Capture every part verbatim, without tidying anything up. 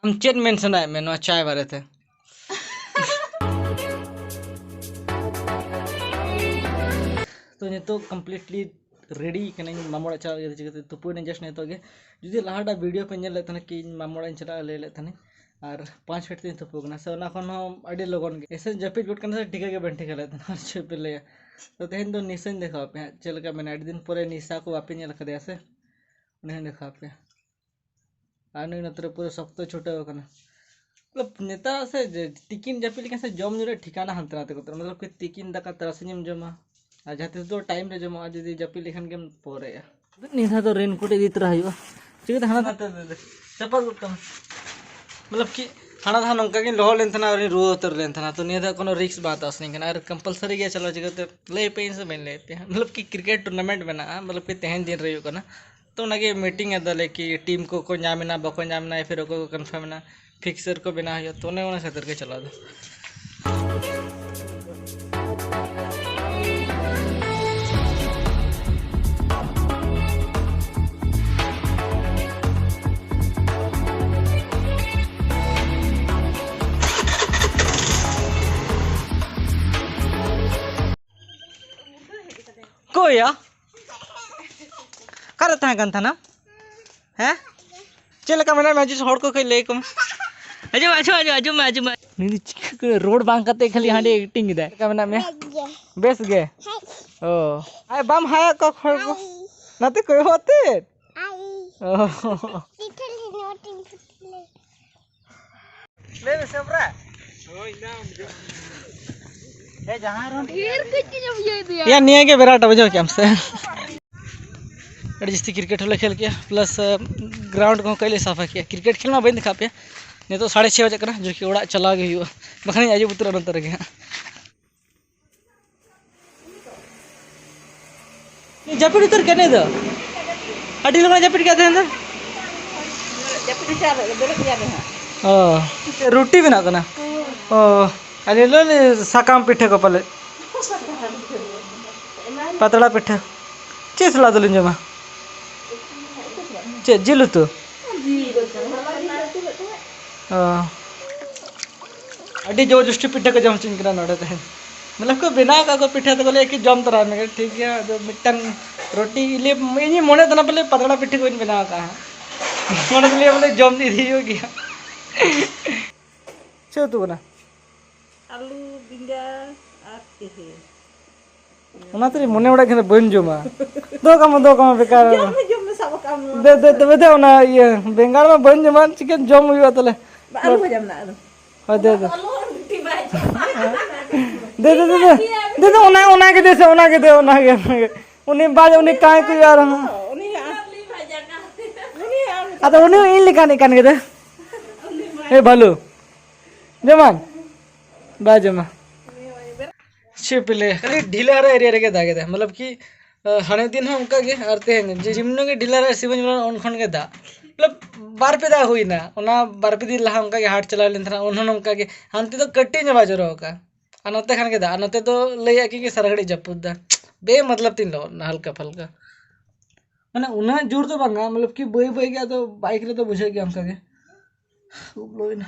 ᱟᱢ ᱪᱮᱫ ᱢᱮᱱ ᱥᱟᱱᱟᱭᱮᱫ ᱢᱮᱭᱟ ᱱᱚᱣᱟ ᱪᱟᱭ ᱵᱟᱨᱮᱛᱮ? ᱛᱚ, ᱱᱤᱛᱚᱜ completely ready ᱠᱟᱹᱱᱟᱹᱧ ᱢᱟᱢᱚ ᱚᱲᱟᱜ ᱪᱟᱞᱟᱜ ᱞᱟᱹᱜᱤᱫ᱾ ᱪᱤᱠᱟᱹᱛᱮ ᱛᱩᱯᱩᱭᱱᱟᱹᱧ just ᱱᱤᱛᱚᱜ ᱜᱮ᱾ ᱡᱩᱫᱤ ᱞᱟᱦᱟᱴᱟᱜ video ᱯᱮ ᱧᱮᱞ ᱞᱮᱫ ᱛᱟᱦᱮᱱᱟ ᱠᱤ ᱤᱧ ᱢᱟᱢᱚ ᱚᱲᱟᱜ ᱤᱧ ᱪᱟᱞᱟᱜᱼᱟ ᱞᱟᱹᱭ ᱞᱮᱫ ᱛᱟᱦᱮᱱᱟᱹᱧ, ᱟᱨ ᱯᱟᱸᱪ ᱯᱷᱤᱴ ᱛᱤᱧ ᱛᱩᱯᱩ ᱠᱟᱱᱟ, ᱥᱮ ᱚᱱᱟ ᱠᱷᱚᱱ ᱦᱚᱸ ᱟᱹᱰᱤ ᱞᱚᱜᱚᱱ ᱜᱮ᱾ ᱮᱥᱮ ᱡᱟᱹᱯᱤᱫ ᱜᱚᱫ ᱠᱟᱱᱟ ᱥᱮ ᱴᱷᱤᱠᱟᱹ ᱜᱮ ᱵᱟᱹᱧ ᱴᱷᱤᱠᱟᱹ ᱞᱮᱫ ᱛᱟᱦᱮᱱᱟ᱾ ᱟᱨ ᱪᱮᱫ ᱯᱮ ᱞᱟᱹᱭᱟ? ᱛᱚ, ᱛᱮᱦᱮᱧ ᱫᱚ ᱱᱤᱥᱟᱧ ᱫᱮᱠᱷᱟᱣ ᱟᱯᱮ ᱦᱟᱸᱜ ᱪᱮᱫ ᱞᱮᱠᱟ ᱢᱮᱱᱟᱜᱼᱟ᱾ ᱟᱹᱰᱤ ᱫᱤᱱ ᱯᱚᱨᱮ ᱱᱤᱥᱟ ᱠᱚ ᱵᱟᱯᱮ ᱧᱮᱞ ᱠᱟᱫᱮᱭᱟ ᱥᱮ? ᱩᱱᱤ ᱦᱚᱸᱧ ᱫᱮᱠᱷᱟᱣ ᱟᱯᱮᱭᱟ᱾ ᱟᱨ ᱱᱩᱭ ᱱᱚᱛᱮ ᱨᱮ ᱯᱩᱨᱟᱹ ᱥᱚᱠᱛᱚ ᱪᱷᱩᱴᱟᱹᱣ ᱠᱟᱱᱟ᱾ ᱢᱚᱛᱞᱚᱵ, ᱱᱮᱛᱟᱨ ᱥᱮ ᱡᱮ ᱛᱤᱠᱤᱱ ᱡᱟᱹᱯᱤᱫ ᱞᱮᱠᱷᱟᱱ ᱥᱮ ᱡᱚᱢ ᱧᱩ ᱨᱮ ᱴᱷᱤᱠᱟᱱᱟ ᱦᱟᱱᱛᱮ ᱱᱟᱛᱮ ᱠᱚ ᱩᱛᱟᱹᱨᱟ᱾ ᱢᱚᱛᱞᱚᱵ ᱠᱤ ᱛᱤᱠᱤᱱ ᱫᱟᱠᱟ ᱛᱟᱨᱟᱥᱤᱧ ᱮᱢ ᱡᱚᱢᱟ, ᱟᱨ ᱡᱟᱦᱟᱸ ᱛᱤᱥ ᱫᱚ time ᱨᱮ ᱡᱚᱢᱚᱜᱼᱟ, ᱡᱩᱫᱤ ᱡᱟᱹᱯᱤᱫ ᱞᱮᱠᱷᱟᱱ ᱜᱮᱢ ᱯᱚᱨᱮᱜᱼᱟ᱾ ᱱᱤᱭᱟᱹ ᱫᱷᱟᱣ ᱫᱚ raincoat ᱤᱫᱤ ᱛᱚᱨᱟ ᱦᱩᱭᱩᱜᱼᱟ᱾ ᱪᱤᱠᱟᱹᱛᱮ ᱦᱟᱱᱟ ᱫᱷᱟᱣ ᱪᱟᱯᱟᱫ ᱜᱚᱫ ᱠᱟᱢᱟ᱾ ᱢᱚᱛᱞᱚᱵ ᱠᱤ ᱦᱟᱱᱟ ᱫᱷᱟᱣ ᱱᱚᱝᱠᱟ ᱜᱤᱧ ᱞᱚᱦᱚᱫ ᱞᱮᱱ ᱛᱟᱦᱮᱱᱟ ᱟᱨᱤᱧ ᱨᱩᱣᱟᱹ ᱩᱛᱟᱹᱨ ᱞᱮᱱ ᱛᱟᱦᱮᱱᱟ᱾ ᱛᱚ ᱱᱤᱭᱟᱹ ᱫᱷᱟᱣ ᱠᱳᱱᱳ risk ᱵᱟᱝ ᱦᱟᱛᱟᱣ ᱥᱟᱱᱟᱧ ᱠᱟᱱᱟ᱾ ᱟᱨ compulsory ᱜᱮ ᱪᱟᱞᱟᱣ, ᱪᱤᱠᱟᱹᱛᱮ ᱞᱟᱹᱭ ᱯᱮ ᱤᱧ ᱥᱮ ᱵᱟᱹᱧ ᱞᱟᱹᱭ ᱯᱮᱭᱟ? ᱢᱚᱛᱞᱚᱵ ᱠᱤ cricket tournament ᱢᱮᱱᱟᱜᱼᱟ, ᱢᱚᱛᱞᱚᱵ ᱠᱤ ᱛᱮᱦᱮᱧ ᱫᱤᱱ ᱨᱮ ᱦᱩᱭᱩᱜ ᱠᱟᱱᱟ᱾ ᱛᱚ ᱚᱱᱟᱜᱮ meeting ᱮᱫᱟᱞᱮ ᱠᱤ team ᱠᱚ ᱚᱠᱚᱭ ᱧᱟᱢ ᱮᱱᱟ, ᱵᱟᱠᱚ ᱧᱟᱢ ᱮᱱᱟ, ᱯᱷᱤᱨ ᱚᱠᱚᱭ ᱠᱚ confirm ᱮᱱᱟ, fixture ᱠᱚ ᱵᱮᱱᱟᱣ ᱦᱩᱭᱩᱜᱼᱟ᱾ ᱛᱚ ᱚᱱᱮ ᱚᱱᱟ ᱠᱷᱟᱹᱛᱤᱨ ᱜᱮ ᱪᱟᱞᱟᱣ ᱫᱚ᱾ ᱚᱠᱚᱭᱟ? ᱚᱠᱟᱨᱮ ᱛᱟᱦᱮᱸ ᱠᱟᱱ ᱛᱟᱦᱮᱱᱟ? ᱦᱮᱸ? ᱪᱮᱫ ᱞᱮᱠᱟ ᱢᱮᱱᱟᱜ ᱢᱮᱭᱟ? ᱦᱚᱲ ᱠᱚ ᱠᱟᱹᱡ ᱞᱟᱹᱭ ᱟᱠᱚ ᱢᱮ᱾ ᱟᱸᱡᱚᱢ, ᱟᱸᱡᱚᱢ, ᱟᱸᱡᱚᱢ, ᱟᱸᱡᱚᱢ ᱢᱮ, ᱟᱸᱡᱚᱢ ᱢᱮ᱾ ᱱᱩᱭ ᱫᱚ ᱪᱤᱠᱟᱹ ᱠᱟᱱᱟ? ᱨᱚᱲ ᱵᱟᱝ ᱠᱟᱛᱮ ᱠᱷᱟᱹᱞᱤ ᱦᱟᱸᱰᱮ acting ᱮᱫᱟᱭ᱾ ᱪᱮᱫ ᱞᱮᱠᱟ ᱢᱮᱱᱟᱜ ᱢᱮᱭᱟ? ᱵᱮᱥ ᱜᱮ᱾ ᱚ᱾ ᱟᱭ ᱵᱟᱢ ᱦᱟᱭᱟᱜ ᱠᱚᱣᱟ ᱦᱚᱲ ᱠᱚ? ᱱᱟᱛᱮ ᱠᱚᱭᱚᱜ ᱟᱛᱮ? ᱚ᱾ ᱞᱟᱹᱭ ᱢᱮᱥᱮ ᱵᱨᱟ᱾ ᱮ, ᱡᱟᱦᱟᱸ ᱨᱮᱦᱚᱸ ᱰᱷᱮᱨ ᱠᱟᱹᱡ ᱠᱟᱹᱡ ᱮᱢ ᱤᱭᱟᱹᱭ ᱫᱚᱭᱟ᱾ ᱭᱟ, ᱱᱤᱭᱟᱹ ᱜᱮ ᱵᱮᱨᱟᱴ ᱵᱩᱡᱷᱟᱹᱣ ᱠᱮᱜ ᱟᱢ ᱥᱮ? ᱟᱹᱰᱤ ᱡᱟᱹᱥᱛᱤ cricket ᱦᱚᱸᱞᱮ ᱠᱷᱮᱞ ᱠᱮᱜᱼᱟ, plus, ᱟ, ground ᱠᱚᱦᱚᱸ ᱠᱟᱹᱡ ᱞᱮ ᱥᱟᱯᱷᱟ ᱠᱮᱜᱼᱟ᱾ Cricket ᱠᱷᱮᱞ ᱢᱟ ᱵᱟᱹᱧ ᱫᱮᱠᱷᱟᱣ ᱯᱮᱭᱟ᱾ ᱱᱤᱛᱚᱜ ᱥᱟᱲᱮ ᱪᱷᱚᱭ ᱵᱟᱡᱟᱜ ᱠᱟᱱᱟ, ᱡᱚᱠᱷᱚᱱ ᱚᱲᱟᱜ ᱪᱟᱞᱟᱣ ᱜᱮ ᱦᱩᱭᱩᱜᱼᱟ, ᱵᱟᱠᱷᱟᱱᱤᱧ ᱟᱹᱭᱩᱵ ᱩᱛᱟᱹᱨᱚᱜᱼᱟ ᱱᱚᱛᱮ ᱨᱮᱜᱮ ᱦᱟᱸᱜ᱾ ᱡᱟᱹᱯᱤᱫ ᱩᱛᱟᱹᱨ ᱠᱮᱫ ᱱᱩᱭ ᱫᱚ? ᱟᱹᱰᱤ ᱞᱚᱜᱚᱱ ᱡᱟᱹᱯᱤᱫ ᱠᱮᱫ ᱛᱟᱦᱮᱸ ᱫᱚ᱾ ᱡᱟᱹᱯᱤᱫ ᱦᱚᱪᱚ ᱟᱞᱮ, ᱵᱮᱨᱮᱫ ᱜᱮᱭᱟᱞᱮ ᱦᱟᱸᱜ᱾ ᱚ, ᱨᱩᱴᱤ ᱵᱮᱱᱟᱣ ᱠᱟᱱᱟ? ᱚ, ᱟᱹᱞᱤᱧ ᱞᱟᱹᱭ ᱥᱟᱠᱟᱢ ᱯᱤᱴᱷᱟᱹ ᱠᱚ ᱯᱟᱞᱮᱫ᱾ ᱯᱟᱛᱲᱟ ᱯᱤᱴᱷᱟᱹ᱾ ᱪᱮᱫ ᱥᱟᱞᱟᱜ ᱫᱚᱞᱤᱧ ᱡᱚᱢᱟ? ᱪᱮᱫ ᱡᱤᱞ ᱩᱛᱩ? ᱚ᱾ ᱟᱹᱰᱤ ᱡᱳᱨ ᱡᱩᱥᱴᱤ ᱯᱤᱴᱷᱟᱹ ᱠᱚ ᱡᱚᱢ ᱦᱚᱪᱚᱧ ᱠᱟᱱᱟ ᱱᱚᱰᱮ ᱛᱮᱦᱮᱧ᱾ ᱢᱚᱛᱞᱚᱵ ᱠᱚ ᱵᱮᱱᱟᱣ ᱠᱟᱜ ᱠᱚ ᱯᱤᱴᱷᱟᱹ, ᱫᱚᱠᱚ ᱞᱟᱹᱭᱟ ᱠᱤ ᱡᱚᱢ ᱛᱚᱨᱟᱭ ᱢᱮ, ᱴᱷᱤᱠ ᱜᱮᱭᱟ᱾ ᱟᱫᱚ ᱢᱤᱫᱴᱟᱝ ᱨᱩᱴᱤ ᱞᱮ, ᱤᱧᱤᱧ ᱢᱚᱱᱮ ᱛᱟᱦᱮᱱᱟ ᱯᱟᱞᱮ ᱯᱟᱛᱲᱟ ᱯᱤᱴᱷᱟᱹ ᱠᱚᱧ ᱵᱮᱱᱟᱣ ᱟᱠᱟᱫᱼᱟ ᱦᱟᱸᱜ᱾ ᱢᱚᱱᱮ ᱫᱚ ᱞᱟᱹᱭᱟ ᱵᱚᱞᱮ ᱡᱚᱢ ᱤᱫᱤ ᱦᱩᱭᱩᱜ ᱜᱮᱭᱟ᱾ ᱪᱮᱫ ᱩᱛᱩ ᱠᱟᱱᱟ? ᱟᱹᱞᱩ, ᱵᱮᱸᱜᱟᱲ ᱟᱨ ᱛᱮᱦᱮ᱾ ᱚᱱᱟ ᱛᱮᱧ ᱢᱚᱱᱮ ᱵᱟᱲᱟᱭᱮᱫ ᱠᱷᱟᱱ ᱫᱚ ᱵᱟᱹᱧ ᱡᱚᱢᱟ᱾ ᱫᱚᱦᱚ ᱠᱟᱜ ᱢᱮ, ᱫᱚᱦᱚ ᱠᱟᱜ ᱢᱮ, ᱵᱮᱠᱟᱨ᱾ ᱡᱚᱢ ᱢᱮ, ᱡᱚᱢ ᱢᱮ, ᱥᱟᱵ ᱟᱠᱟᱫ ᱢᱮ᱾ ᱫᱮ, ᱫᱮ, ᱛᱚᱵᱮ ᱫᱮ, ᱚᱱᱟ ᱤᱭᱟᱹ ᱵᱮᱸᱜᱟᱲ ᱢᱟ ᱵᱟᱹᱧ ᱡᱚᱢᱟ, ᱪᱤᱠᱟᱹ ᱡᱚᱢ ᱦᱩᱭᱩᱜᱼᱟ ᱛᱟᱦᱞᱮ? ᱵᱟ, ᱟᱹᱞᱩ ᱵᱷᱟᱡᱟ ᱢᱮᱱᱟᱜᱼᱟ, ᱟᱹᱞᱩ᱾ ᱦᱳᱭ, ᱫᱮ, ᱫᱮ᱾ ᱟᱹᱞᱩ ᱦᱚᱸ ᱨᱩᱴᱤ ᱵᱟᱭ ᱡᱚᱢᱟ᱾ ᱫᱮ, ᱫᱮ, ᱫᱮ, ᱫᱮ᱾ ᱫᱮ, ᱫᱮ, ᱚᱱᱟ, ᱚᱱᱟ ᱜᱮ ᱫᱮ ᱥᱮ, ᱚᱱᱟ ᱜᱮ ᱫᱮ, ᱚᱱᱟ ᱜᱮ, ᱚᱱᱟ ᱜᱮ᱾ ᱩᱱᱤ ᱵᱟᱡ-, ᱩᱱᱤ ᱠᱟᱸᱭ ᱠᱚ ᱟᱨᱦᱚᱸ᱾ ᱩᱱᱤ ᱦᱚᱸ᱾ ᱩᱱᱤ ᱦᱚᱸ᱾ ᱟᱫᱚ ᱩᱱᱤ ᱦᱚᱸ ᱤᱧ ᱞᱮᱠᱟᱱᱤᱡ ᱠᱟᱱ ᱜᱮ ᱫᱮ᱾ ᱮ ᱵᱷᱟᱞᱩ᱾ ᱡᱚᱢᱟᱢ? ᱵᱟᱭ ᱡᱚᱢᱟ᱾ ᱪᱮᱫ ᱯᱮ ᱞᱟᱹᱭᱟ, ᱠᱷᱟᱹᱞᱤ ᱰᱷᱤᱞᱟᱹ ᱟᱨ ᱮᱨᱤᱭᱟ ᱨᱮᱜᱮ ᱫᱟᱜ ᱮᱫᱟᱭ᱾ ᱢᱚᱛᱞᱚᱵ ᱠᱤ, ᱟᱸ, ᱦᱟᱱᱮ ᱫᱤᱱ ᱦᱚᱸ ᱚᱱᱠᱟ ᱜᱮ, ᱟᱨ ᱛᱮᱦᱮᱧ ᱡᱮ ᱡᱮᱢᱱᱤ ᱜᱮ ᱰᱷᱤᱞᱟᱹ ᱟᱨ ᱥᱤᱵᱚᱱ ᱡᱮᱢᱚᱱ ᱩᱱ ᱠᱷᱚᱱ ᱜᱮ ᱫᱟᱜ᱾ ᱢᱚᱛᱞᱚᱵ ᱵᱟᱨ ᱯᱮ ᱫᱟᱜ ᱦᱩᱭᱱᱟ, ᱚᱱᱟ ᱵᱟᱨ ᱯᱮ ᱫᱤᱱ ᱞᱟᱦᱟ ᱚᱱᱠᱟ ᱜᱮ ᱦᱟᱴ ᱪᱟᱞᱟᱣ ᱞᱮᱱ ᱛᱟᱦᱮᱱᱟ, ᱩᱱ ᱦᱚᱸ ᱱᱚᱝᱠᱟ ᱜᱮ, ᱦᱟᱱᱛᱮ ᱫᱚ ᱠᱟᱹᱴᱤᱡ ᱧᱚᱜ ᱵᱟᱭ ᱡᱚᱨᱚ ᱟᱠᱟᱫᱼᱟ, ᱟᱨ ᱱᱚᱛᱮ ᱠᱷᱟᱱ ᱜᱮ ᱫᱟᱜ, ᱟᱨ ᱱᱚᱛᱮ ᱫᱚ ᱞᱟᱹᱭᱮᱫ ᱠᱤ ᱥᱟᱨᱟ ᱜᱷᱟᱹᱲᱤᱡ ᱡᱟᱹᱯᱩᱫ ᱫᱟ, ᱵᱮ ᱢᱚᱛᱞᱚᱵ ᱛᱤᱧ ᱞᱚᱦᱚᱫ ᱱᱟ ᱦᱟᱞᱠᱟ ᱯᱷᱟᱞᱠᱟ᱾ ᱢᱟᱱᱮ ᱩᱱᱟᱹᱜ ᱡᱳᱨ ᱫᱚ ᱵᱟᱝᱟ, ᱢᱚᱛᱞᱚᱵ ᱠᱤ ᱵᱟᱹᱭ ᱵᱟᱹᱭ ᱜᱮ, ᱟᱫᱚ ᱵᱟᱭᱤᱠ ᱨᱮᱫᱚ ᱵᱩᱡᱷᱟᱹᱜ ᱜᱮᱭᱟ ᱚᱱᱠᱟ ᱜᱮ᱾ ᱩᱵ ᱞᱚᱭᱮᱱᱟ᱾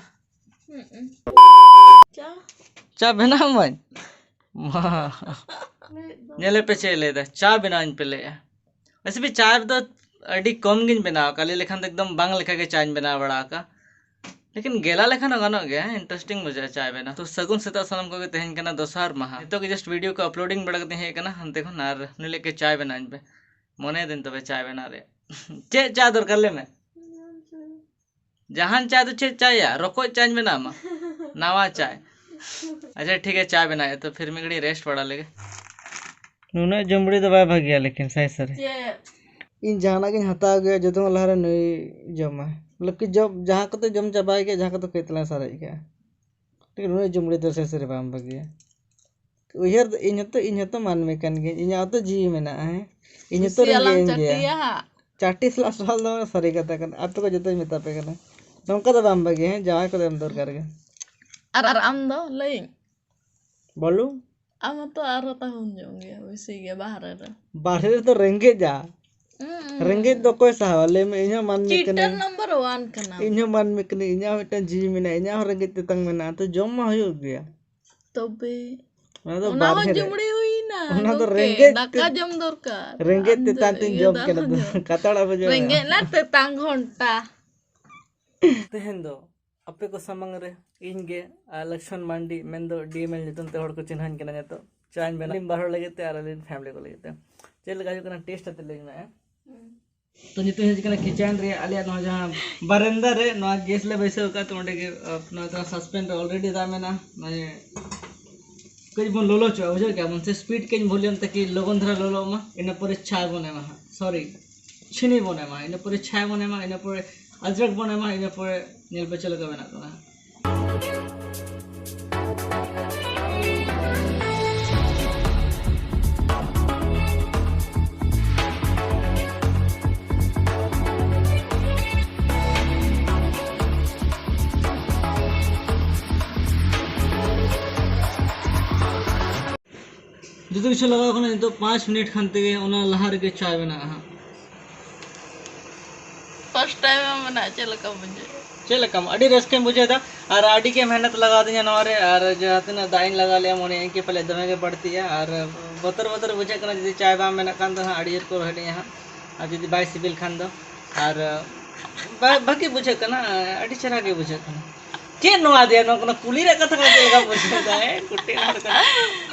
ᱪᱟ᱾ ᱪᱟ ᱵᱮᱱᱟᱣ ᱟᱹᱢᱟᱹᱧ? ᱢᱟ᱾ ᱧᱮᱞᱮ ᱯᱮ ᱪᱮᱫ ᱮ ᱞᱟᱹᱭᱫᱟ, ᱪᱟ ᱵᱮᱱᱟᱣ ᱟᱹᱧ ᱯᱮ ᱞᱟᱹᱭᱮᱜᱼᱟ᱾ ᱣᱮᱥᱮ ᱵᱷᱤ ᱪᱟ ᱫᱚ ᱟᱹᱰᱤ ᱠᱚᱢ ᱜᱤᱧ ᱵᱮᱱᱟᱣ ᱟᱠᱟᱫᱼᱟ, ᱞᱟᱹᱭ ᱞᱮᱠᱷᱟᱱ ᱫᱚ ᱮᱠᱫᱚᱢ ᱵᱟᱝ ᱞᱮᱠᱟ ᱜᱮ ᱪᱟᱧ ᱵᱮᱱᱟᱣ ᱵᱟᱲᱟ ᱟᱠᱟᱫᱼᱟ᱾ ᱞᱮᱠᱤᱱ ᱜᱮᱞᱟ ᱞᱮᱠᱷᱟᱱ ᱦᱚᱸ ᱜᱟᱱᱚᱜ ᱜᱮᱭᱟ, interesting ᱵᱩᱡᱷᱟᱹᱜᱼᱟ ᱪᱟᱭ ᱵᱮᱱᱟᱣ᱾ ᱛᱚ ᱥᱟᱹᱜᱩᱱ ᱥᱮᱛᱟᱜ ᱥᱟᱱᱟᱢ ᱠᱚᱜᱮ, ᱛᱮᱦᱮᱧ ᱠᱟᱱᱟ ᱫᱚᱥᱟᱨ ᱢᱟᱦᱟ᱾ ᱱᱤᱛᱚᱜ ᱜᱮ just video ᱠᱚ uploading ᱵᱟᱲᱟ ᱠᱟᱛᱮ ᱦᱮᱡ ᱟᱠᱟᱱᱟ ᱦᱟᱱᱛᱮ ᱠᱷᱚᱱ, ᱟᱨ ᱱᱩᱭ ᱞᱟᱹᱜᱤᱫ ᱪᱟᱭ ᱵᱮᱱᱟᱣ ᱟᱹᱧ ᱯᱮ, ᱢᱚᱱᱮᱭᱮᱫᱟᱹᱧ ᱛᱚᱵᱮ ᱪᱟᱭ ᱵᱮᱱᱟᱣ ᱨᱮᱭᱟᱜ᱾ ᱪᱮᱫ ᱪᱟ ᱫᱚᱨᱠᱟᱨ ᱞᱟᱹᱭ ᱢᱮ? ᱡᱟᱦᱟᱱ ᱪᱟ ᱫᱚ ᱪᱮᱫ ᱪᱟᱭᱟ? ᱨᱚᱠᱚᱡ ᱪᱟᱧ ᱵᱮᱱᱟᱣ ᱟᱢᱟ, ᱱᱟᱣᱟ ᱪᱟᱭ᱾ ᱟᱪᱪᱷᱟ ᱴᱷᱤᱠ ᱜᱮᱭᱟ, ᱪᱟ ᱵᱮᱱᱟᱣ ᱛᱚ ᱯᱷᱤᱨ ᱢᱤᱫ ᱜᱷᱟᱹᱲᱤᱡ rest ᱵᱟᱲᱟ ᱞᱮᱜᱮ᱾ ᱱᱩᱱᱟᱹᱜ ᱡᱚᱢ ᱵᱩᱲᱤ ᱫᱚ ᱵᱟᱭ ᱵᱷᱟᱜᱮᱭᱟ, ᱞᱮᱠᱤᱱ ᱥᱟᱹᱨᱤ ᱥᱟᱹᱨᱤ᱾ ᱪᱮᱫ? ᱤᱧ ᱡᱟᱦᱟᱱᱟᱜ ᱜᱤᱧ ᱦᱟᱛᱟᱣ ᱜᱮᱭᱟ, ᱡᱚᱛᱚ ᱠᱷᱚᱱ ᱞᱟᱦᱟᱨᱮ ᱱᱩᱭ ᱡᱚᱢᱟ᱾ ᱢᱚᱛᱞᱚᱵ ᱠᱤ ᱡᱚᱢ, ᱡᱟᱦᱟᱸ ᱠᱚᱛᱮ ᱡᱚᱢ ᱪᱟᱵᱟᱭ ᱜᱮᱭᱟ, ᱡᱟᱦᱟᱸ ᱠᱚᱫᱚ ᱠᱟᱹᱡ ᱛᱟᱞᱟᱝ ᱥᱟᱨᱮᱡ ᱠᱟᱜᱼᱟ᱾ ᱞᱮᱠᱤᱱ ᱱᱩᱱᱟᱹᱜ ᱡᱚᱢ ᱵᱩᱲᱤ ᱫᱚ ᱥᱟᱹᱨᱤ ᱥᱟᱹᱨᱤ ᱵᱟᱝ ᱵᱷᱟᱜᱮᱭᱟ᱾ ᱩᱭᱦᱟᱹᱨ ᱫᱚ, ᱤᱧ ᱦᱚᱸᱛᱚ, ᱤᱧ ᱦᱚᱸᱛᱚ ᱢᱟᱹᱱᱢᱤ ᱠᱟᱱ ᱜᱤᱭᱟᱹᱧ, ᱤᱧᱟᱹᱜ ᱦᱚᱸᱛᱚ ᱡᱤᱣᱤ ᱢᱮᱱᱟᱜᱼᱟ, ᱦᱮᱸ? ᱤᱧ ᱦᱚᱸᱛᱚ ᱠᱩᱥᱤ ᱟᱞᱟᱝ ᱨᱮᱸᱜᱮᱡ ᱤᱧ ᱜᱮᱭᱟ᱾ ᱪᱟᱹᱴᱤᱭᱟ ᱦᱟᱸᱜ᱾ ᱪᱟᱹᱴᱤ ᱥᱟᱞᱟᱜ ᱥᱚᱣᱟᱞ ᱫᱚ ᱥᱟᱹᱨᱤ ᱠᱟᱛᱷᱟ ᱠᱟᱱᱟ, ᱟᱯᱮ ᱠᱚ ᱡᱚᱛᱚᱧ ᱢᱮᱛᱟ ᱯᱮ ᱠᱟᱱᱟ᱾ ᱱᱚᱝᱠᱟ ᱫᱚ ᱵᱟᱝ ᱵᱷᱟᱜᱮ, ᱦᱮᱸ? ᱡᱟᱶᱟᱭ ᱠᱚᱫᱚ ᱮᱢ ᱫᱚᱨᱠᱟᱨ ᱜᱮ᱾ ᱟᱨ, ᱟᱨ ᱟᱢ ᱫᱚ ᱞᱟᱹᱭᱟᱹᱧ? ᱵᱚᱞᱩ? ᱟᱢ ᱦᱚᱸᱛᱚ ᱟᱨᱦᱚᱸ ᱛᱟᱦᱮᱱ ᱧᱚᱜ ᱜᱮᱭᱟ, ᱵᱮᱥᱤ ᱜᱮ ᱵᱟᱦᱨᱮ ᱨᱮ᱾ ᱵᱟᱦᱨᱮ ᱨᱮᱫᱚ ᱨᱮᱸᱜᱮᱡᱼᱟ᱾ ᱨᱮᱸᱜᱮᱡ ᱫᱚ ᱚᱠᱚᱭ ᱥᱟᱦᱟᱣᱟ? ᱞᱟᱹᱭ ᱢᱮ, ᱤᱧ ᱦᱚᱸ ᱢᱟᱹᱱᱢᱤ ᱠᱟᱹᱱᱟᱹᱧ᱾ ᱱᱚᱢᱵᱚᱨ ᱚᱣᱟᱱ ᱠᱟᱱᱟ᱾ ᱤᱧ ᱦᱚᱸ ᱢᱟᱹᱱᱢᱤ ᱠᱟᱹᱱᱟᱹᱧ, ᱤᱧᱟᱹᱜ ᱦᱚᱸ ᱢᱤᱫᱴᱟᱝ ᱡᱤᱣᱤ ᱢᱮᱱᱟᱜᱼᱟ, ᱤᱧᱟᱹᱜ ᱦᱚᱸ ᱨᱮᱸᱜᱮᱡ ᱛᱮᱛᱟᱝ ᱢᱮᱱᱟᱜᱼᱟ, ᱛᱚ ᱡᱚᱢ ᱢᱟ ᱦᱩᱭᱩᱜ ᱜᱮᱭᱟ᱾ ᱛᱚᱵᱮ ᱚᱱᱟ ᱫᱚ ᱚᱱᱟ ᱦᱚᱸ ᱵᱟᱨᱦᱮ ᱨᱮ᱾ ᱡᱩᱢᱲᱤ ᱦᱩᱭᱱᱟ, ᱚᱱᱟ ᱫᱚ ᱜᱚᱢᱠᱮ, ᱨᱮᱸᱜᱮᱡ ᱫᱟᱠᱟ ᱛᱮ-, ᱡᱚᱢ ᱫᱚᱨᱠᱟᱨ᱾ ᱨᱮᱸᱜᱮᱡ ᱟᱢ ᱛᱮᱛᱟᱝ ᱫᱚ ᱛᱤᱧ ᱤᱭᱟᱹ ᱡᱚᱢ ᱫᱟᱜ ᱠᱮᱫᱟ ᱦᱚᱸ ᱫᱚ᱾ ᱧᱩ᱾ ᱠᱟᱛᱷᱟ ᱚᱲᱟᱜ ᱵᱩᱡᱷᱟᱹᱣ ᱢᱮ᱾ ᱨᱮᱸᱜᱮᱡ ᱞᱮ ᱛᱮᱛᱟᱝ ᱜᱷᱚᱱᱴᱟ᱾ ᱛᱮᱦᱮᱧ ᱫᱚ ᱟᱯᱮ ᱠᱚ ᱥᱟᱢᱟᱝ ᱨᱮ ᱤᱧ ᱜᱮ, ᱟᱨ ᱞᱚᱠᱥᱢᱚᱱ ᱢᱟᱱᱰᱤ, ᱢᱮᱱᱫᱚ ᱰᱤ ᱮᱢ ᱮᱞ ᱧᱩᱛᱩᱢ ᱛᱮ ᱦᱚᱲ ᱠᱚ ᱪᱤᱱᱦᱟᱹᱧ ᱠᱟᱱᱟ ᱱᱤᱛᱚᱜ᱾ ᱪᱟᱧ ᱵᱮᱱᱟᱣ ᱟᱹᱞᱤᱧ ᱵᱟᱨ ᱦᱚᱲ ᱞᱟᱹᱜᱤᱫ ᱛᱮ ᱟᱨ ᱟᱹᱞᱤᱧ ᱯᱷᱮᱢᱤᱞᱤ ᱠᱚ ᱞᱟᱹᱜᱤᱫ ᱛᱮ᱾ ᱪᱮᱫ ᱞᱮᱠᱟ ᱦᱩᱭᱩᱜ ᱠᱟᱱᱟ ᱴᱮᱥᱴ ᱟᱛᱮ ᱞᱟᱹᱭ ᱢᱮ, ᱦᱮᱸ? ᱛᱚ ᱱᱤᱛᱚᱜ ᱦᱮᱡ ᱠᱟᱱᱟ ᱠᱤᱪᱮᱱ ᱨᱮ, ᱟᱞᱮᱭᱟᱜ ᱱᱚᱣᱟ ᱡᱟᱦᱟᱸ ᱵᱟᱨᱮᱱᱫᱟ ᱨᱮ ᱱᱚᱣᱟ ᱜᱮᱥ ᱞᱮ ᱵᱟᱹᱭᱥᱟᱹᱣ ᱟᱠᱟᱫ, ᱛᱚ ᱚᱸᱰᱮ ᱜᱮ, ᱟᱸ, ᱱᱚᱣᱟ ᱡᱟᱦᱟᱸ ᱥᱟᱥᱯᱮᱱ ᱨᱮ ᱚᱞᱨᱮᱰᱤ ᱫᱟᱜ ᱢᱮᱱᱟᱜᱼᱟ, ᱱᱚᱣᱟ ᱠᱟᱹᱡ ᱵᱚᱱ ᱞᱚᱞᱚ ᱦᱚᱪᱚᱜᱼᱟ, ᱵᱩᱡᱷᱟᱹᱣ ᱠᱮᱜᱼᱟ ᱵᱚᱱ᱾ ᱥᱮ ᱥᱯᱤᱰ ᱠᱟᱹᱡ ᱵᱷᱚᱞᱤᱭᱩᱢ ᱛᱟᱠᱤ ᱞᱚᱜᱚᱱ ᱫᱷᱟᱨᱟ ᱞᱚᱞᱚᱜ ᱢᱟ, ᱤᱱᱟᱹ ᱯᱚᱨᱮ ᱪᱟ ᱵᱚᱱ ᱮᱢᱟ ᱦᱟᱸᱜ, ᱥᱚᱨᱤ, ᱪᱤᱱᱤ ᱵᱚᱱ ᱮᱢᱟ, ᱤᱱᱟᱹ ᱯᱚᱨᱮ ᱪᱷᱟᱭ ᱵᱚᱱ ᱮᱢᱟ, ᱤᱱᱟᱹ ᱯᱚᱨᱮ ᱟᱫᱨᱚᱠ ᱵᱚᱱ ᱮᱢᱟ, ᱤᱱᱟᱹ ᱯᱚᱨᱮ ᱧᱮᱞ ᱯᱮ ᱪᱮᱫ ᱞᱮᱠᱟ ᱵᱮᱱᱟᱜ ᱠᱟᱱᱟ ᱦᱟᱸᱜ᱾ ᱡᱚᱛᱚ ᱠᱤᱪᱷᱩ ᱞᱟᱜᱟᱣ ᱠᱟᱱᱟ, ᱱᱤᱛᱚᱜ ᱯᱟᱸᱪ ᱢᱤᱱᱤᱴ ᱠᱷᱟᱱ ᱛᱮᱜᱮ ᱚᱱᱟ ᱞᱟᱦᱟ ᱨᱮᱜᱮ ᱪᱟᱭ ᱵᱮᱱᱟᱜᱼᱟ ᱦᱟᱸᱜ᱾ ᱯᱷᱟᱥᱴ ᱴᱟᱭᱤᱢ ᱮᱢ ᱢᱮᱱᱟ, ᱪᱮᱫ ᱞᱮᱠᱟ ᱵᱩᱡᱷᱟᱹᱜᱼᱟ? ᱪᱮᱫ ᱞᱮᱠᱟᱢ? ᱟᱹᱰᱤ ᱨᱟᱹᱥᱠᱟᱹᱧ ᱵᱩᱡᱷᱟᱹᱣ ᱮᱫᱟ᱾ ᱟᱨ ᱟᱹᱰᱤ ᱜᱮ ᱢᱮᱦᱱᱚᱛ ᱞᱟᱜᱟᱣ ᱫᱤᱧᱟ ᱱᱚᱣᱟ ᱨᱮ, ᱟᱨ ᱡᱟᱦᱟᱸ ᱛᱤᱱᱟᱹᱜ ᱫᱟᱜ ᱤᱧ ᱞᱟᱜᱟᱣ ᱞᱮᱜᱼᱟ, ᱢᱚᱱᱮᱭᱟᱹᱧ ᱠᱤ ᱯᱟᱞᱮ ᱫᱚᱢᱮ ᱜᱮ ᱵᱟᱹᱲᱛᱤᱜᱼᱟ, ᱟᱨ ᱵᱚᱛᱚᱨ ᱵᱚᱛᱚᱨ ᱵᱩᱡᱷᱟᱹᱜ ᱠᱟᱱᱟ, ᱡᱩᱫᱤ ᱪᱟᱭ ᱵᱟᱝ ᱵᱮᱱᱟᱜ ᱠᱷᱟᱱ ᱫᱚ ᱦᱟᱸᱜ ᱟᱹᱰᱤ ᱡᱳᱨ ᱠᱚ ᱨᱚᱦᱮᱫᱤᱧᱟ ᱦᱟᱸᱜ, ᱟᱨ ᱡᱩᱫᱤ ᱵᱟᱭ ᱥᱤᱵᱤᱞ ᱠᱷᱟᱱ ᱫᱚ᱾ ᱟᱨ ᱵᱟ-, ᱵᱷᱟᱹᱜᱤ ᱵᱩᱡᱷᱟᱹᱜ ᱠᱟᱱᱟ, ᱟᱹᱰᱤ ᱪᱮᱦᱨᱟ ᱜᱮ ᱵᱩᱡᱷᱟᱹᱜ ᱠᱟᱱᱟ᱾ ᱪᱮᱫ ᱱᱚᱣᱟ ᱫᱮᱭᱟ, ᱱᱚᱣᱟ ᱠᱚᱱᱚ ᱠᱩᱞᱤ ᱨᱮᱭᱟᱜ ᱠᱟᱛᱷᱟ ᱠᱟᱱᱟ? ᱪᱮᱫ ᱞᱮᱠᱟ ᱵᱩᱡᱷᱟᱹᱣ ᱫᱟ? ᱮ, ᱠᱩᱴᱤ ᱦᱚᱲ ᱠᱟᱱᱟ᱾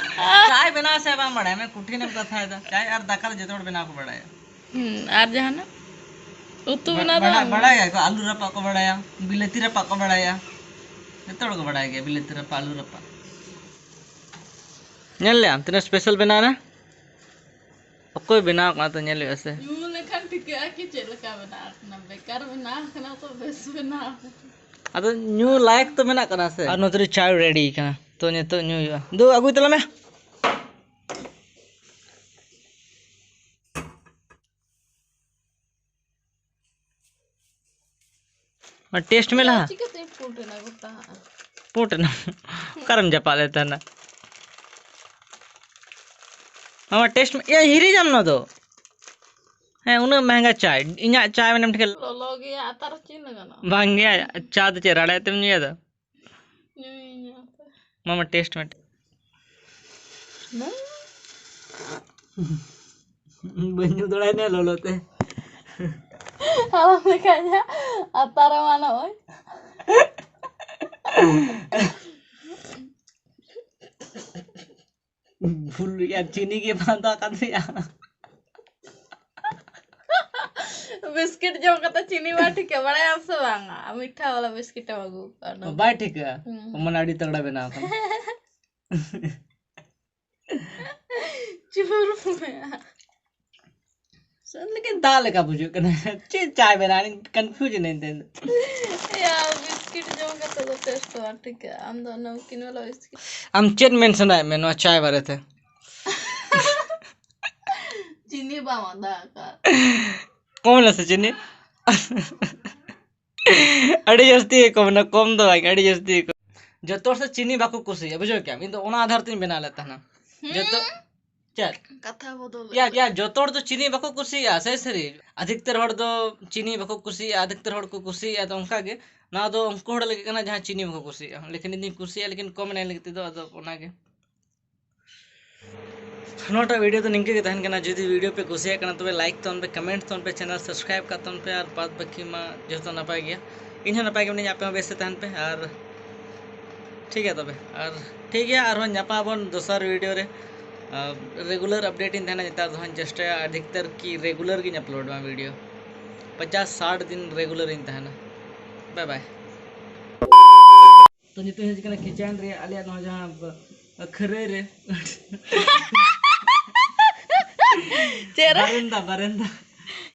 ᱪᱟᱭ ᱵᱮᱱᱟᱣ ᱥᱮ ᱵᱟᱝ ᱵᱟᱲᱟᱭ ᱢᱮ, ᱠᱩᱴᱷᱤᱱ ᱮᱢ ᱠᱟᱛᱷᱟᱭ ᱫᱟ᱾ ᱪᱟᱭ ᱟᱨ ᱫᱟᱠᱟ ᱫᱚ ᱡᱚᱛᱚ ᱦᱚᱲ ᱵᱮᱱᱟᱣ ᱠᱚ ᱵᱟᱲᱟᱭᱟ᱾ ᱦᱩᱸ, ᱟᱨ ᱡᱟᱦᱟᱱᱟᱜ? ᱩᱛᱩ ᱵᱟ-, ᱵᱮᱱᱟᱣ ᱫᱚ ᱵᱟᱰᱟᱭ, ᱵᱟᱝ? ᱵᱟᱰᱟᱭ ᱜᱮᱭᱟ ᱠᱚ, ᱟᱹᱞᱩ ᱨᱟᱯᱟᱜ ᱠᱚ ᱵᱟᱲᱟᱭᱟ, ᱵᱤᱞᱟᱹᱛᱤ ᱨᱟᱯᱟᱜ ᱠᱚ ᱵᱟᱲᱟᱭᱟ᱾ ᱡᱚᱛᱚ ᱦᱚᱲ ᱠᱚ ᱵᱟᱲᱟᱭ ᱜᱮᱭᱟ, ᱵᱤᱞᱟᱹᱛᱤ ᱨᱟᱯᱟᱜ, ᱟᱹᱞᱩ ᱨᱟᱯᱟᱜ᱾ ᱧᱮᱞ ᱞᱮᱜᱼᱟᱢ ᱛᱤᱱᱟᱹᱜ ᱥᱯᱮᱥᱟᱞ ᱵᱮᱱᱟᱣ ᱮᱱᱟ? ᱚᱠᱚᱭ ᱵᱮᱱᱟᱣ ᱠᱟᱜᱼᱟ ᱛᱚ ᱧᱮᱞ ᱦᱩᱭᱩᱜᱼᱟ ᱥᱮ᱾ ᱧᱩ ᱞᱮᱠᱷᱟᱱ ᱴᱷᱤᱠᱟᱹᱜᱼᱟ ᱠᱤ ᱪᱮᱫ ᱞᱮᱠᱟ ᱵᱮᱱᱟᱣ ᱠᱟᱱᱟ, ᱵᱮᱠᱟᱨ ᱵᱮᱱᱟᱣ ᱠᱟᱱᱟ ᱛᱚ ᱵᱮᱥ ᱵᱮᱱᱟᱣ ᱠᱟᱱᱟ᱾ ᱟᱫᱚ ᱧᱩ ᱞᱟᱭᱮᱠ ᱛᱚ ᱢᱮᱱᱟᱜ ᱠᱟᱱᱟ ᱥᱮ᱾ ᱟᱨ ᱱᱚᱛᱮ ᱨᱮ ᱪᱟ ᱨᱮᱰᱤ ᱠᱟᱱᱟ, ᱛᱚ ᱱᱤᱛᱚᱜ ᱧᱩ ᱦᱩᱭᱩᱜᱼᱟ᱾ ᱫᱩ, ᱟᱹᱜᱩᱭ ᱛᱟᱞᱟᱝ ᱢᱮ᱾ ᱟᱨ ᱴᱮᱥᱴ ᱢᱮ ᱞᱟᱦᱟ᱾ ᱪᱤᱠᱟᱹᱛᱮ ᱯᱩᱸᱰ ᱮᱱᱟ ᱜᱚᱴᱟ? ᱯᱩᱸᱰ ᱮᱱᱟ? ᱚᱠᱟᱨᱮᱢ ᱡᱟᱯᱟᱜ ᱞᱮᱫ ᱛᱟᱦᱮᱱᱟ? ᱢᱟᱢᱟ, ᱴᱮᱥᱴ ᱢᱮ᱾ ᱮᱭᱟ, ᱦᱤᱨᱤᱡᱟᱢ ᱱᱚᱣᱟ ᱫᱚ᱾ ᱦᱮᱸ, ᱩᱱᱟᱹᱜ ᱢᱮᱦᱮᱝᱜᱟ ᱪᱟᱭ, ᱤᱧᱟᱹᱜ ᱪᱟᱭ ᱢᱟᱱᱮᱢ ᱴᱷᱤᱠᱟᱹ᱾ ᱞᱚᱞᱚ ᱜᱮᱭᱟ, ᱟᱛᱟᱨ ᱪᱤᱱᱤ ᱞᱟᱜᱟᱱᱟ᱾ ᱵᱟᱝ ᱜᱮᱭᱟ, ᱪᱟ ᱫᱚ ᱪᱮᱫ ᱨᱟᱲᱮ ᱛᱮᱢ ᱧᱩᱭᱟ ᱫᱚ? ᱧᱩᱭᱟᱹᱧ ᱦᱟᱯᱮ᱾ ᱢᱟᱢᱟ, ᱴᱮᱥᱴ ᱢᱮ᱾ ᱵᱟᱹᱧ ᱧᱩ ᱫᱟᱲᱮᱭᱟᱜᱼᱟ ᱞᱚᱞᱚ ᱛᱮ᱾ ᱟᱞᱚᱢ ᱞᱮᱠᱷᱟᱧᱟ, ᱟᱛᱟᱨ ᱮᱢᱟᱱᱚᱜᱼᱟᱹᱧ᱾ ᱵᱷᱩᱞ ᱨᱮᱭᱟᱜ ᱪᱤᱱᱤ ᱜᱮ ᱵᱟᱝ ᱫᱚ ᱟᱠᱟᱫ ᱢᱮᱭᱟ᱾ ᱵᱤᱥᱠᱤᱴ ᱡᱚᱢ ᱠᱟᱛᱮ ᱪᱤᱱᱤ ᱵᱟᱝ ᱴᱷᱤᱠᱟ, ᱵᱟᱲᱟᱭᱟᱢ ᱥᱮ ᱵᱟᱝᱟ? ᱢᱤᱴᱷᱟ ᱵᱟᱞᱟ ᱵᱤᱥᱠᱤᱴ ᱮᱢ ᱟᱹᱜᱩ ᱠᱟᱜᱼᱟ, ᱚᱱᱟ᱾ ᱵᱟᱭ ᱴᱷᱤᱠᱟ? ᱦᱩᱸ᱾ ᱢᱟᱱᱮ ᱟᱹᱰᱤ ᱛᱟᱜᱲᱟ ᱵᱮᱱᱟᱣ ᱠᱟᱱᱟ᱾ ᱪᱩᱨ ᱢᱮ᱾ ᱥᱟᱹᱨᱤ ᱞᱮᱠᱟ ᱫᱟᱜ ᱞᱮᱠᱟ ᱵᱩᱡᱩᱜ ᱠᱟᱱᱟ᱾ ᱪᱮᱫ ᱪᱟᱭ ᱵᱮᱱᱟᱣ? ᱠᱚᱱᱯᱷᱤᱭᱩᱡᱽ ᱮᱱᱟᱹᱧ ᱛᱮᱦᱮᱧ ᱫᱚ᱾ ᱭᱟ, ᱵᱤᱥᱠᱤᱴ ᱡᱚᱢ ᱠᱟᱛᱮ ᱫᱚ ᱴᱮᱥᱴ ᱫᱚ ᱵᱟᱝ ᱴᱷᱤᱠᱟ᱾ ᱟᱢ ᱫᱚ ᱱᱚᱢᱠᱤᱱ ᱵᱟᱞᱟ ᱵᱤᱥᱠᱤᱴ᱾ ᱟᱢ ᱪᱮᱫ ᱢᱮᱱ ᱥᱟᱱᱟᱭᱮᱫ ᱢᱮ ᱱᱚᱣᱟ ᱪᱟᱭ ᱵᱟᱨᱮᱛᱮ? ᱪᱤᱱᱤ ᱵᱟᱢ ᱟᱫᱟ ᱟᱠᱟᱫ᱾ ᱠᱚᱢ ᱱᱟᱥᱮ ᱪᱤᱱᱤ᱾ ᱟᱹᱰᱤ ᱡᱟᱹᱥᱛᱤ ᱜᱮ ᱠᱚᱢ ᱮᱱᱟ, ᱠᱚᱢ ᱫᱚ ᱵᱟᱝ, ᱟᱹᱰᱤ ᱡᱟᱹᱥᱛᱤ ᱜᱮ ᱠᱚᱢ᱾ ᱡᱚᱛᱚ ᱦᱚᱲ ᱥᱮ ᱪᱤᱱᱤ ᱵᱟᱠᱚ ᱠᱩᱥᱤᱭᱟᱜᱼᱟ, ᱵᱩᱡᱷᱟᱹᱣ ᱠᱮᱜᱼᱟᱢ? ᱤᱧ ᱫᱚ ᱚᱱᱟ ᱟᱫᱷᱟᱨ ᱛᱤᱧ ᱵᱮᱱᱟᱣ ᱞᱮᱫ ᱛᱟᱦᱮᱱᱟ᱾ ᱡᱚᱛᱚ ᱦᱩᱸ? ᱪᱮᱫ? ᱠᱟᱛᱷᱟ ᱵᱚᱫᱚᱞ ᱭᱟ, ᱩᱛᱟᱹᱨ᱾ ᱭᱟ, ᱡᱚᱛᱚ ᱦᱚᱲ ᱫᱚ ᱪᱤᱱᱤ ᱵᱟᱠᱚ ᱠᱩᱥᱤᱭᱟᱜᱼᱟ, ᱥᱮ ᱥᱟᱹᱨᱤ? ᱟᱫᱷᱤᱠᱛᱟᱨ ᱦᱚᱲ ᱫᱚ ᱪᱤᱱᱤ ᱵᱟᱠᱚ ᱠᱩᱥᱤᱭᱟᱜᱼᱟ, ᱟᱫᱷᱤᱠᱛᱟᱨ ᱦᱚᱲ ᱠᱚ ᱠᱩᱥᱤᱭᱟᱜᱼᱟ, ᱛᱚ ᱚᱱᱠᱟ ᱜᱮ ᱱᱚᱣᱟ ᱫᱚ ᱩᱱᱠᱩ ᱦᱚᱲ ᱞᱟᱹᱜᱤᱫ ᱠᱟᱱᱟ ᱡᱟᱦᱟᱸ ᱪᱤᱱᱤ ᱵᱟᱠᱚ ᱠᱩᱥᱤᱭᱟᱜᱼᱟ, ᱞᱮᱠᱤᱱ ᱤᱧ ᱫᱚᱧ ᱠᱩᱥᱤᱭᱟᱜᱼᱟ, ᱞᱮᱠᱤᱱ ᱠᱚᱢ ᱮᱱᱟᱭ ᱞᱟᱹᱜᱤᱫ ᱛᱮᱫᱚ, ᱟᱫᱚ ᱚᱱᱟ ᱜᱮ᱾ ᱱᱚᱣᱟᱴᱟᱜ ᱵᱷᱤᱰᱤᱭᱳ ᱫᱚ ᱱᱤᱝᱠᱟᱹ ᱜᱮ ᱛᱟᱦᱮᱱ ᱠᱟᱱᱟ᱾ ᱡᱩᱫᱤ ᱵᱷᱤᱰᱤᱭᱳ ᱯᱮ ᱠᱩᱥᱤᱭᱟᱜ ᱠᱟᱱᱟ, ᱛᱚᱵᱮ ᱞᱟᱭᱤᱠ ᱛᱟᱵᱚᱱ ᱯᱮ, ᱠᱚᱢᱮᱱᱴ ᱛᱟᱵᱚᱱ ᱯᱮ, ᱪᱮᱱᱮᱞ ᱥᱟᱵᱥᱠᱨᱟᱭᱤᱵ ᱠᱟᱜ ᱛᱟᱵᱚᱱ ᱯᱮ, ᱟᱨ ᱵᱟᱫ ᱵᱟᱹᱠᱤ ᱢᱟ ᱡᱚᱛᱚ ᱱᱟᱯᱟᱭ ᱜᱮᱭᱟ᱾ ᱤᱧ ᱦᱚᱸ ᱱᱟᱯᱟᱭ ᱜᱮ ᱢᱤᱱᱟᱹᱧᱟ, ᱟᱯᱮ ᱦᱚᱸ ᱵᱮᱥ ᱛᱮ ᱛᱟᱦᱮᱱ ᱯᱮ᱾ ᱟᱨ ᱴᱷᱤᱠ ᱜᱮᱭᱟ, ᱛᱚᱵᱮ ᱟᱨ ᱴᱷᱤᱠ ᱜᱮᱭᱟ, ᱟᱨᱦᱚᱸ ᱧᱟᱯᱟᱢ ᱟᱵᱚᱱ ᱫᱚᱥᱟᱨ ᱵᱷᱤᱰᱤᱭᱳ ᱨᱮ᱾ ᱟᱨ ᱨᱮᱜᱩᱞᱟᱨ ᱟᱯᱰᱮᱴ ᱤᱧ ᱛᱟᱦᱮᱱᱟ, ᱱᱮᱛᱟᱨ ᱫᱚ ᱦᱟᱸᱜ ᱪᱮᱥᱴᱟᱭᱟ ᱟᱹᱰᱤᱠᱛᱟᱨ ᱠᱤ ᱨᱮᱜᱩᱞᱟᱨ ᱜᱤᱧ ᱟᱯᱞᱳᱰ ᱢᱟ ᱵᱷᱤᱰᱤᱭᱳ᱾ ᱯᱚᱪᱟᱥ ᱥᱟᱴ ᱫᱤᱱ ᱨᱮᱜᱩᱞᱟᱨ ᱤᱧ ᱛᱟᱦᱮᱱᱟ᱾ ᱵᱟᱭ ᱵᱟᱭ᱾ ᱛᱚ ᱱᱤᱛᱚᱜ ᱦᱮᱡ ᱠᱟᱱᱟ ᱠᱤᱪᱮᱱ ᱨᱮ, ᱟᱞᱮᱭᱟᱜ ᱱᱚᱣᱟ ᱡᱟᱦᱟᱸ ᱵ-, ᱠᱷᱟᱹᱨᱟᱹᱭ ᱨᱮ᱾ ᱪᱮᱫ ᱨᱮ? ᱵᱟᱨᱮᱱᱫᱟ, ᱵᱟᱨᱮᱱᱫᱟ᱾